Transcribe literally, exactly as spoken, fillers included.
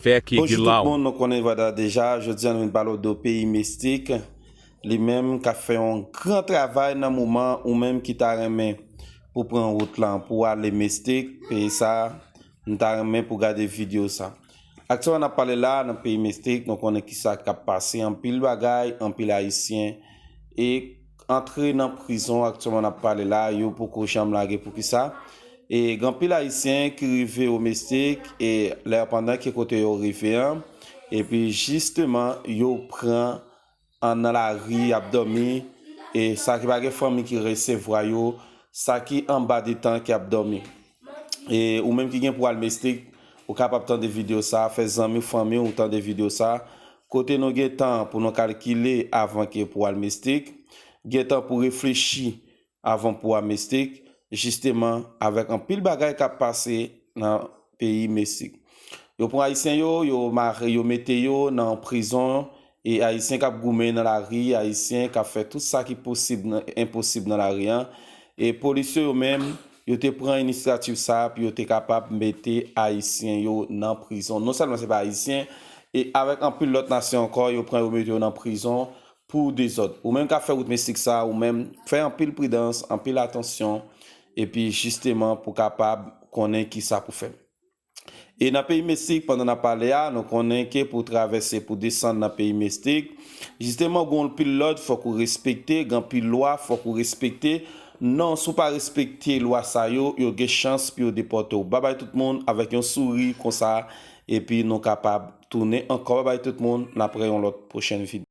Bonjou tout moun, nou konnen vwala deja, jodi a nou vin pale w de peyi Mestik. Li menm k ap fè yon gran travay nan moman ou menm ki ta renmen pou pran wout lan pou ale Mestik, peyi sa, m ta renmen pou gade videyo sa. Aktyèlman n ap pale la nan peyi Mestik, nou konnen ki sa k ap pase, anpil bagay, anpil Ayisyen e antre nan prizon aktyèlman n ap pale la, yo poko janm lage poukisa. E gen anpil Ayisyen ki rive o Mestik e lè pandan ke kote yo rive an, epi jisteman yo pran an nan lari, y ap dòmi, e sa ki pa gen fanmi ki resevwa yo, sa ki anba de tan ki ap dòmi. E ou menm ki gen pou al Mestik, ou kapab tande videyo sa, fè zanmi w, fanmi w tande videyo sa. Kote nou gen tan pou nou kalkile avan ke pou al Mestik, gen tan pou reflechi avan pou al Mestik, jisteman avèk anpil bagay k ap pase nan peyi Mesik. Yo pran Ayisyen yo, yo mare, yo mete yo nan prizon, e Ayisyen k ap goumen nan lari, Ayisyen k ap fè tout sa ki posib, nan- enposib nan lari an. E polis yo, yo menm, yo te pran inisyativ sa a pou yo te kapab mete Ayisyen yo nan prizon. Non sèlman se pa Ayisyen, e avèk anpil lòt nasyon ankò, yo pran yo mete yo nan prizon pou dezòd. Ou menm k ap fè wout Mesik sa, ou menm, fè anpil pridans, anpil atansyon, epi jisteman pou kapab konnen ki sa pou fè. E nan peyi Mesik, pandan n ap pale a, nou konnen ke pou travèse, pou desann nan peyi Mesik, jisteman, gen anpil lòd fòk ou respekte, gen anpil lwa fòk ou respekte. Non, si w pa respekte lwa sa yo, yo gen chans pou yo depòte w. Babay tout moun avèk yon souri konsa, epi nou kapab tounen ankò. Babay tout moun, n ap wè yon lòt pwochèn videyo.